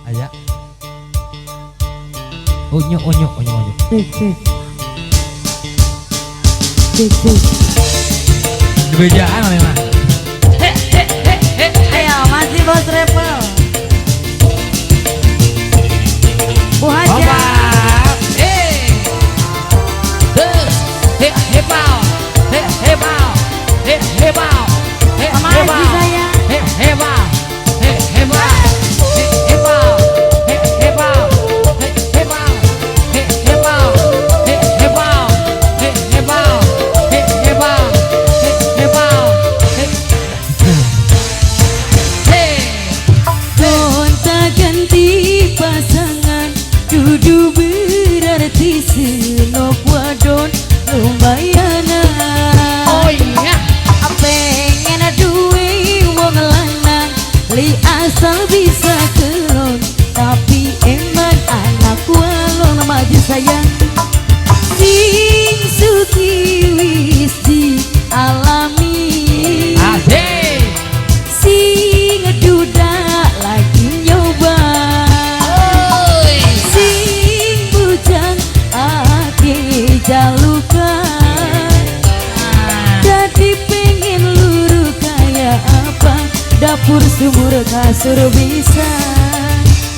Aya. Unyu unyu unyu unyu. Cek cek. Cek cek. Bejaan memang. Ayo masih Bos Repel. Bu Haja. Pasangan dudu berarti senok wadon lumayana. Oh iya, pengen duwe wong lanang li asal bisa kelon, tapi eman anak walon maju sayang sing suki wis dialami. Asik sing duda lagi nyoba. Jalukan jadi pengen luru kayak apa, dapur sumur kasur bisa.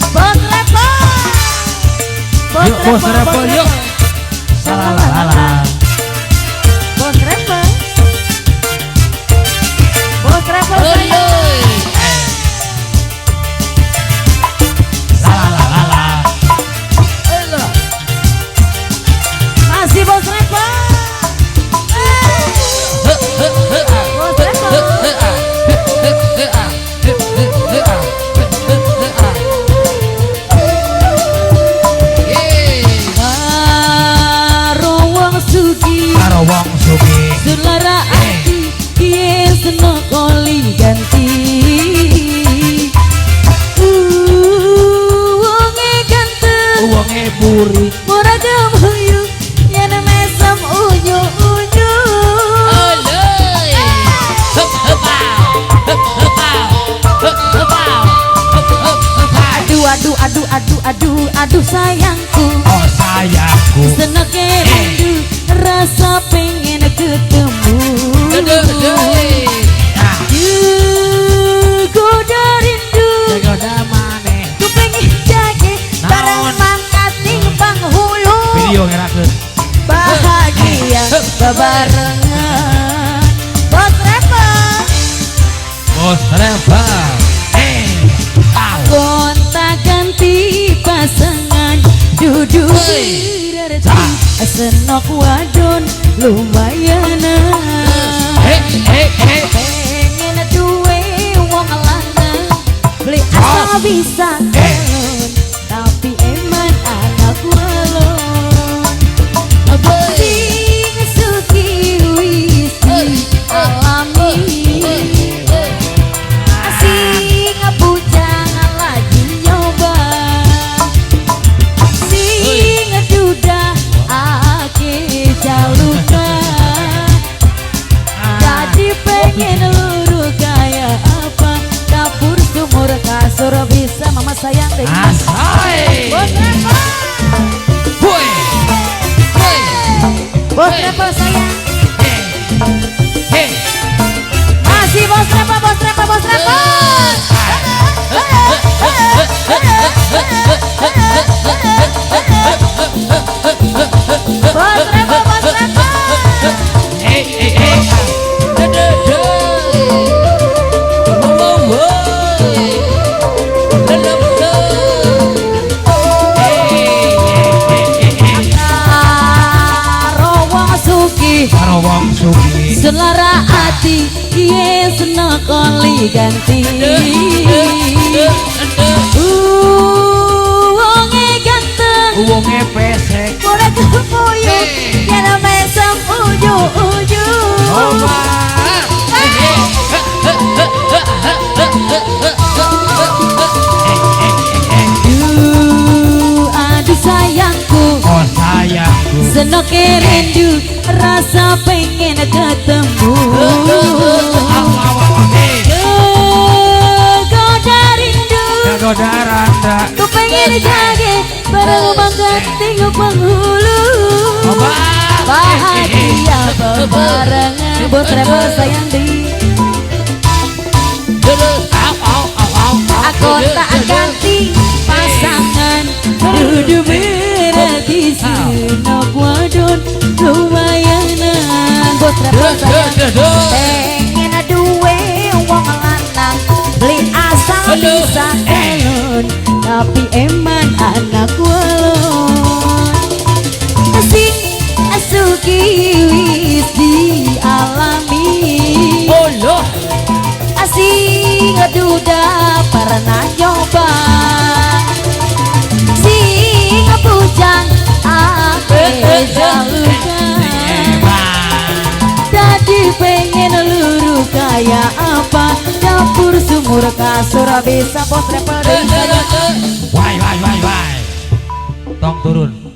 Bos Repel, bos Repel, yuk. Salah. Bos Repel, Bos Repel. Bos Repel. Bos Repel. Karo wong sugih, karo wong sugih, sun lara ati yen seneng oli ganti. Wonge ganteng, wonge buri, ora gemuyu. Aduh aduh aduh aduh aduh sayangku, oh sayangku, seneke rindu rasa pengen ketemu. Goda rindu, goda maneh, ku pengen jage bareng mangkat ning panghulu. Video ngerakeun bahagia bebarengan. Bos Repel, Bos Repel. Kontak ganti pasangan duduk berarti senok wadon lumayan. Pengen duwe wong lanang beli asal bisa kelon, tapi eman anak walon. Sing suki wis dialami, sing bujang lagi nyoba, sing duda ake jalukan. Jadi pengen luru kayak apa, dapur sumur kasur bisa. Mama sayang deh. Asai. Bos Repel, Bos Repel sayang. Masih Bos Repel, Bos Repel, Bos Repel. Bos Repel, Bos Repel. Karo wong sugih, karo wong sugih, selara ati yen seneng oli ganti. Wonge ganteng, wonge pesek, ora kepoyo yen mesem uju-uju. Aduh sayangku, oh sayangku, senoke rindu rasa pengen ketemu. Saudara. Ku pengen jadi bareng mangkat tengok penghulu. Obat. Bahagia bebarengan, bos travel sayang di. Au au au au. Aku tak ganti pasangan. Dudu berarti sinok wadon lumayanan, bos travel sayang. Pengen duwe wong lanang, beli asal bisa kelon, tapi eman anak walon. Sing sugih wis dialami. Oh loh. Sing duda pernah nyoba, sing bujang akeh jalukan. Tadi pengen luru kayak apa, dapur sumur kasur bisa, bos travel bisa. Wai wai wai wai. Tong turun.